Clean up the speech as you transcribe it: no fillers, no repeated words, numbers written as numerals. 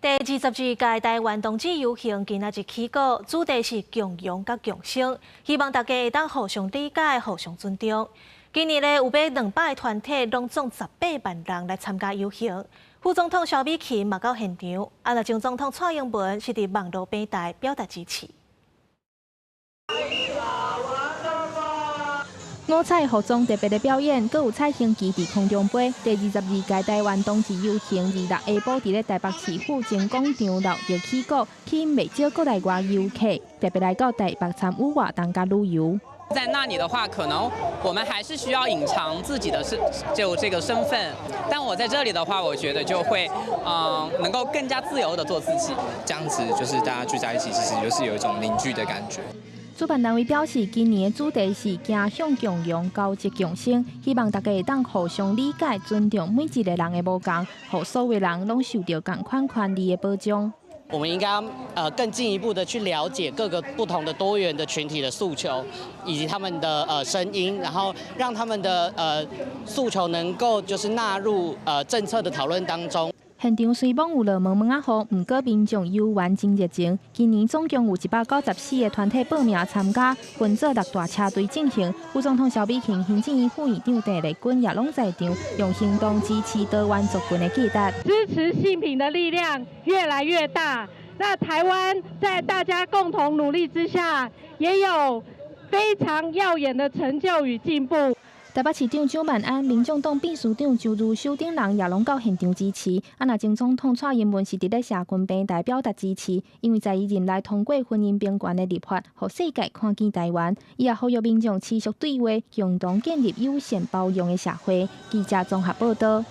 第22屆台灣同志遊行今仔日起鼓，主題是共融佮共生，希望大家會當互相理解、互相尊重。今年咧有欲200個團體，攏總18萬人來參加遊行。副總統蕭美琴嘛到現場，啊，若前總統蔡英文是佇網路平台表達支持。五彩服裝特別的表演，閣有彩虹旗佇空中飛。第22屆台灣同志遊行26下晡佇咧台北市府前廣場鬧熱起鼓，吸引袂少國內外遊客，特別來到台北參與活動佮旅遊。在那裡的話，可能我們還是需要隱藏自己的身，就這個身份。但我在這裡的話，我覺得就會，能夠更加自由地做自己。這樣子就是大家聚在一起，其實就是有一種凝聚的感覺。主辦單位表示，今年的主題是走向共融、交織共生，希望大家會當互相理解、尊重每一個人的無仝，予所有人攏受著仝款權利的保障。我們應該更進一步的去了解各個不同的多元的群體的訴求，以及他們的聲音，然後讓他們的訴求能夠就是納入政策的討論當中。現場雖罔有落毛毛仔雨，毋過民眾遊玩真熱情。今年總共有194個團體報名參加，分做六大車隊進行。副總統蕭美琴、行政院副院長鄧麗君也攏在場，用行動支持多元族群的價值。支持性平的力量越來越大。那台灣在大家共同努力之下，也有非常耀眼的成就與進步。台北市長蔣萬安、民眾黨秘書長周如修等人也攏到現場支持。啊，若前總統蔡英文是佇咧社群平台表達支持，因為在伊任內通過婚姻平權的立法，予世界看見台灣。伊也呼籲民眾持續對話，共同建立友善包容的社會。記者綜合報道。